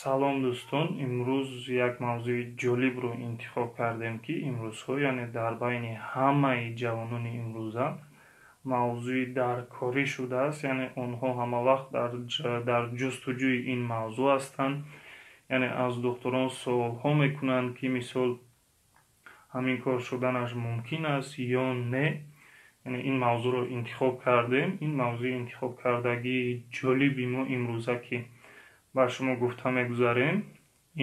Салом, дӯстон! Имрӯз як мавзӯи ҷолибро интихоб кардем, ки имрӯзҳо, яъне дар байни ҳамаи ҷавонони имрӯза мавзӯи даркорӣ шудааст, яъне онҳо ҳамавақт дар ҷустуҷӯи ин мавзӯъ ҳастанд, яъне аз духтурон суолҳо мекунанд, ки мисол ҳамин кор шуданаш мумкин аст ё не. Яъне ин мавзӯъро интихоб кардем. Ин мавзӯи интихобкардагии ҷолиби мо имрӯза, ки ба шумо гуфта мегузарем,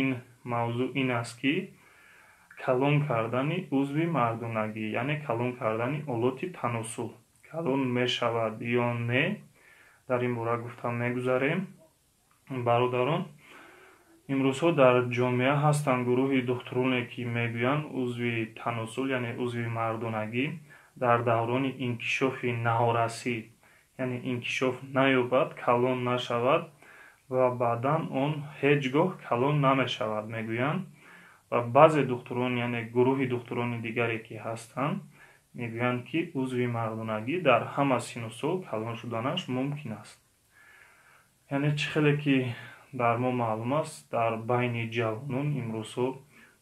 ин мавзӯъ ин аст, ки калон кардани узви мардонагӣ, яъне калон кардани олоти таносул калон мешавад ё не, дар ин бора гуфта мегузарем. Бародарон, имрӯзҳо дар ҷомеа ҳастанд гурӯҳи духтуроне, ки мегӯянд, узви таносул, яъне узви мардонагӣ дар даврони инкишофи наврасӣ, яъне инкишоф наёбад, калон нашавад ва баъдан он ҳеҷ гоҳ калон намешавад, мегӯянд. Ва баъзе духтурон, яъне гурӯҳи духтурони дигаре ки ҳастанд, мегӯянд, ки узви мардонагӣ дар ҳама синну сол калон шуданаш мумкин аст. Яъне чӣ хеле ки дар мо маълум аст, дар байни ҷавонон имрӯзҳо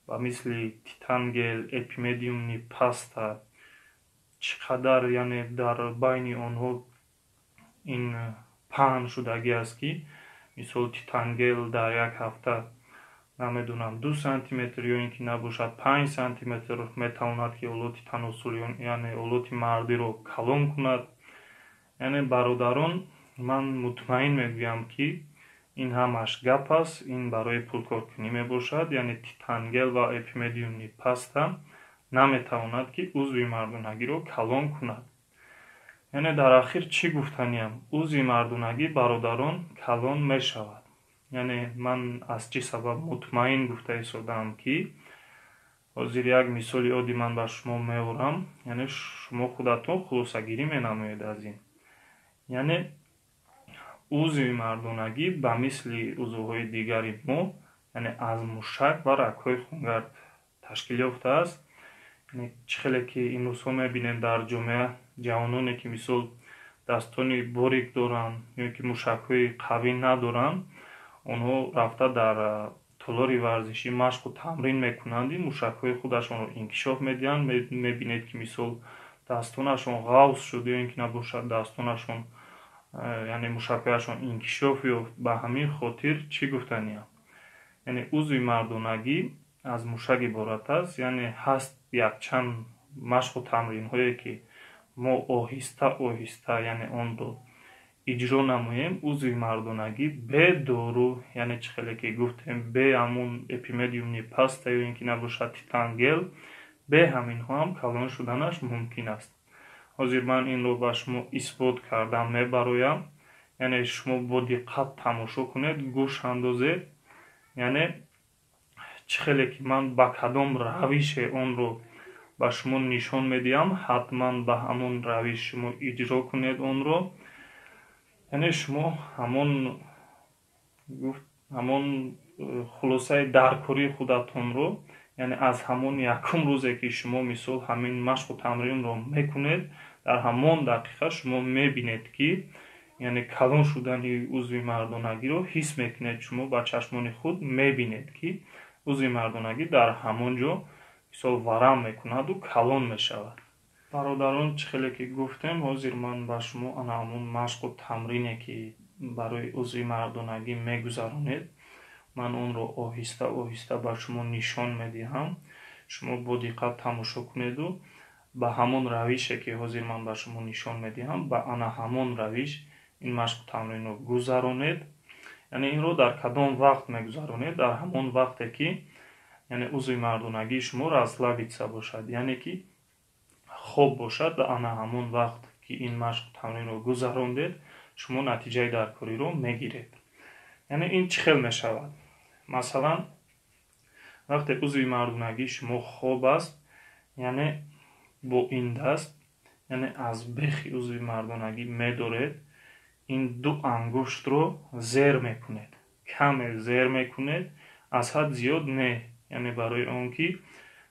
ба мисли титангел, эпимедиумный паста чӣ қадар, яъне дар байни онҳо ин паҳн шудагӣ аст, ки мисол титангел дар як ҳафта, намедонам, 2 сантиметр ё ин ки набошад 5 сантиметр метавонад, ки олоти таносул, яъне олоти мардиро калон кунад. Яъне, бародарон, ман мутмаин мегӯям, ки ин ҳамаш гап аст, ин барои пулкоркунӣ мебошад. Яъне титангел ва эпимедиумный паста наметавонад, ки узви мардонагиро калон кунад. Яъне дар ахир чӣ гуфтаниям? Узви мардонагӣ, бародарон, калон мешавад. Яъне ман аз чӣ сабаб мутмаин гуфта истодаам, ки ҳозир як мисоли оддӣ ман ба шумо меорам, яъне шумо худатон хулосагирӣ менамоед аз ин. Яъне узви мардонагӣ ба мисли узвҳои дигари мо, яъне аз мушак ва рагҳои хунгард ташкил ёфтааст. Чӣ хеле ки имрӯзҳо мебинем дар ҷомеа, ҷавононе ки мисол дастони борик доранд ё ки мушакҳои қавӣ надоранд, онҳо рафта дар толори варзишӣ машқу тамрин мекунанд, мушакҳои худашонро инкишоф медиҳанд. Мебинед, ки мисол дастонашон ғафз шуд ё ин ки набошад дастонашон, яъне мушакҳояшон инкишоф ёфт. Ба ҳамин хотир чӣ гуфтаниям? Яъне узви мардонагӣ аз мушак иборат аст. Яъне ҳаст якчанд машқу тамринҳое, ки мо оҳиста оҳиста, яъне онро иҷро намоем, узви мардонагӣ бе дору, яъне чӣ хеле ки гуфтем, бе ҳамун эпимедиумный паста ё ин ки набошад титангел, бе ҳаминҳо ҳам калон шуданаш мумкин аст. Ҳозир ман инро ба шумо исбот кардан мебароям. Яъне шумо бо диққат тамошо кунед, гӯш андозед, яъне чӣ хеле ки ман ба кадом равише онро ба шумо нишон медиҳам, ҳатман ба ҳамон равиш шумо иҷро кунед онро. Яъне шумо ҳамон гуфт, ҳамон хулосаи даркории худатонро, яъне аз ҳамон якум рӯзе, ки шумо мисол ҳамин машқу тамринро мекунед, дар ҳамон дақиқа шумо мебинед, ки яъне калон шудани узви мардонагиро ҳис мекунед. Шумо ба чашмони худ мебинед, ки узви мардонагӣ дар ҳамон ҷо мисол варам мекунаду калон мешавад. Бародарон, чӣ хеле ки гуфтем, ҳозир ман ба шумо ана ҳамон машқу тамрине, ки барои узви мардонагӣ мегузаронед, ман онро оҳиста оҳиста ба шумо нишон медиҳам. Шумо бо диққат тамошо кунеду ба ҳамон равише, ки ҳозир ман ба шумо нишон медиҳам, ба ана ҳамон равиш ин машқу тамринро гузаронед. Яъне инро дар кадом вақт мегузаронед? Дар ҳамон вақте, ки яъне узви мардонагии шумо расслабиться бошад, яъне ки хоб бошад. Ана ҳамон вақт, ки ин машқу тамринро гузарондед, шумо натиҷаи даркориро мегиред. Яъне ин чӣ хел мешавад? Масалан, вақте узви мардонагии шумо хоб аст, яъне бо ин даст, яъне аз бехи узви мардонагӣ медоред, ин ду ангуштро зер мекунед, каме зер мекунед, аз ҳад зиёд не, яъне барои он ки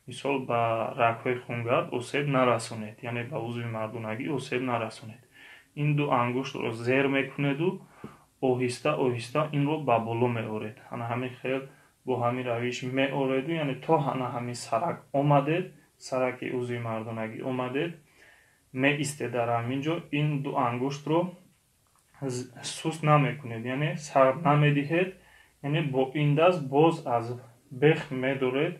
мисол ба рагҳои хунгард осеб нарасонед, яъне ба узви мардонагӣ осеб нарасонед. Ин ду ангуштро зер мекунеду Оҳиста оҳиста инро ба боло меоред. Ана ҳамин хел бо ҳамин равиш меореду, яъне то ана ҳамин сарак омадед, сараки узви мардонагӣ омадед, меистед дар ҳамин ҷо. Ин ду ангуштро суст намекунед, яъне сар намедиҳед, яъне бо ин даст боз аз бех медоред,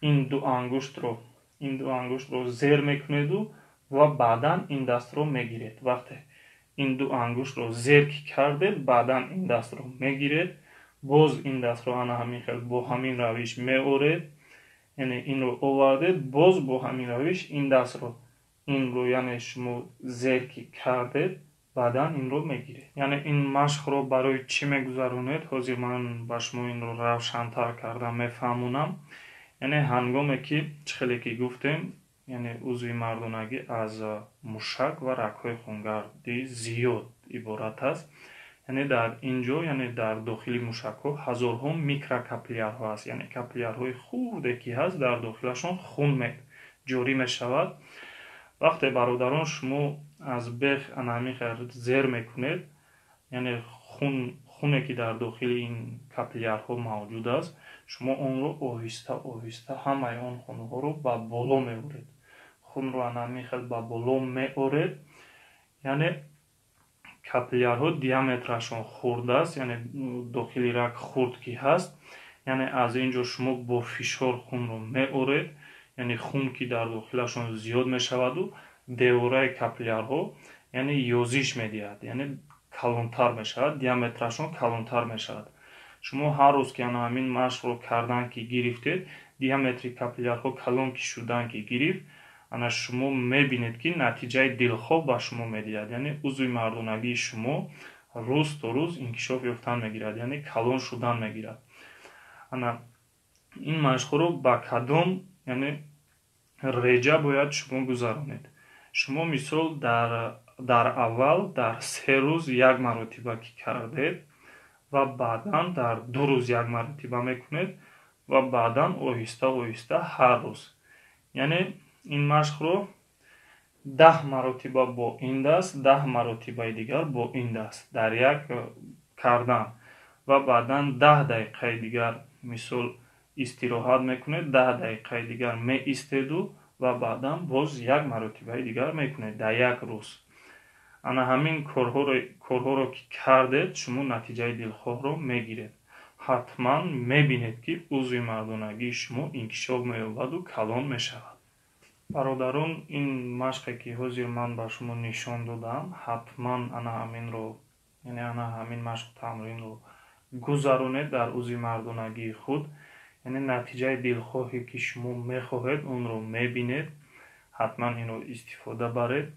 ин ду ангуштро зер мекунеду ва баъдан ин дастро мегиред. Вақте ин ду ангуштро зер ки кардед, баъдан ин дастро мегиред, боз ин дастро ана ҳамин хел бо ҳамин равиш меоред. Яъне инро овардед, боз бо ҳамин равиш ин дастро, инро, яъне шумо зер ки кардед, баъдан инро мегиред. Яъне ин машқро барои чӣ мегузаронед? Ҳозир ман ба шумо инро равшантар карда мефаҳмонам. Яъне ҳангоме ки, чӣ хеле ки гуфтем, яъне узви мардонагӣ аз мушак ва рагҳои хунгардӣ зиёд иборат аст. Яъне дар ин ҷо, яъне дар дохили мушакҳо ҳазорҳо микрокапиллярҳо аст, яъне капиллярҳои хурде ки ҳаст, дар дохилашон хун ҷорӣ мешавад. Вақте, бародарон, шумо аз бех ана ҳамин хел зер мекунед, яъне хуне ки дар дохили ин капиллярҳо мавҷуд аст, шумо онро оҳиста оҳиста ҳамаи он хунҳоро ба боло меоред. Хунро ана ҳамин хел ба боло меоред, яъне капиллярҳо диаметрашон хурд аст, яъне дохили раг хурд ки ҳаст, яъне аз ин ҷо шумо бо фишор хунро меоред, яъне хун ки дар дохилашон зиёд мешаваду девораи капиллярҳо, яъне ёзиш медиҳад, яъне калонтар мешавад, диаметрашон калонтар мешавад. Шумо ҳар рӯз ки ана ҳамин машқро кардан ки гирифтед, диаметри капиллярҳо калон ки шудан ки гирифт, ана шумо мебинед, ки натиҷаи дилхоҳ ба шумо медиҳад. Яъне узви мардонагии шумо рӯз то рӯз инкишоф ёфтан мегирад, яъне калон шудан мегирад. Ана ин машқҳоро ба кадом, яъне реҷа бояд шумо гузаронед? Шумо, мисол, дар аввал дар 3 рӯз як маротиба ки кардед ва баъдан дар 2 рӯз як маротиба мекунед ва баъдан оҳиста оҳиста ҳар рӯз. Яъне ин машқро 10 маротиба бо ин даст, 10 маротибаи дигар бо ин даст дар як кардан ва баъдан 10 дақиқаи дигар, мисол, истироҳат мекунед, 10 дақиқаи дигар меистеду ва баъдан боз як маротибаи дигар мекунед дар як рӯз. Ана ҳамин корҳоро ки кардед, шумо натиҷаи дилхоҳро мегиред. Ҳатман мебинед, ки узви мардонагии шумо инкишоф меёбаду калон мешавад. Бародарон, ин машқе ки ҳозир ман ба шумо нишон додам, ҳатман ана ҳаминро, яъне ана ҳамин машқу тамринро гузаронед дар узви мардонагии худ. Яъне натиҷаи дилхоҳе ки шумо мехоҳед, онро мебинед. Ҳатман инро истифода баред.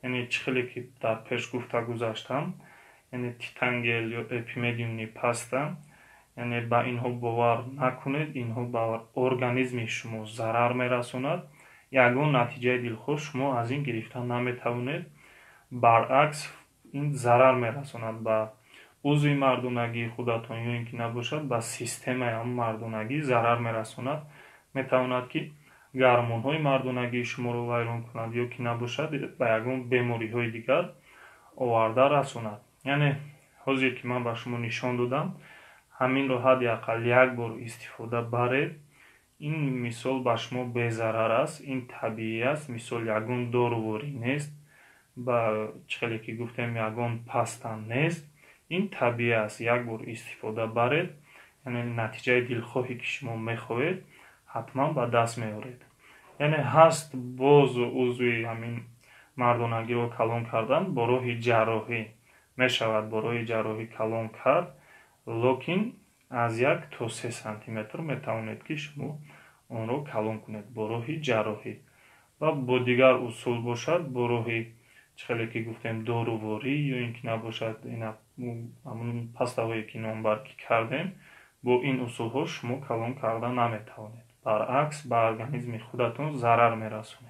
Яъне чӣ хеле ки дар пеш гуфта гузаштам, яъне титангел ё эпимедиумный паста, яъне ба инҳо бовар накунед. Инҳо ба организми шумо зарар мерасонад. Ягон натиҷаи дилхоҳ шумо аз ин гирифта наметавонед. Баръакс, ин зарар мерасонад ба узви мардонагии худатон ё ин ки набошад, ба системаи ҳамн мардонагӣ зарар мерасонад. Метавонад, ки гормонҳои мардонагии шуморо вайрон кунад ё ки набошад, ба ягон бемориҳои дигар оварда расонад. Яъне ҳозир ки ман ба шумо нишон додам, ҳаминро ҳадди ақал як бор истифода баред. Ин, мисол, ба шумо безарар аст, ин табиӣ аст, мисол, ягон доруворӣ нест, ба чӣ хеле ки гуфтем, ягон паста нест, ин табиӣ аст. Як бор истифода баред, яъне натиҷаи дилхоҳе ки шумо мехоҳед, ҳатман ба даст меоред. Яъне ҳаст боз узви ҳамин мардонагиро калон кардан бо роҳи ҷарроҳӣ мешавад, бо роҳи ҷарроҳӣ калон кард, лекин аз 1 то 3 сантиметр метавонед, ки шумо онро калон кунед бо роҳи ҷарроҳӣ. Ва бо дигар усул бошад, бо роҳи, чӣ хеле ки гуфтем, доруворӣ ё ин ки набошад, ҳамун пастаҳое ки номбар ки кардем, бо ин усулҳо шумо калон карда наметавонед. Баръакс, ба организми худатон зарар мерасонед.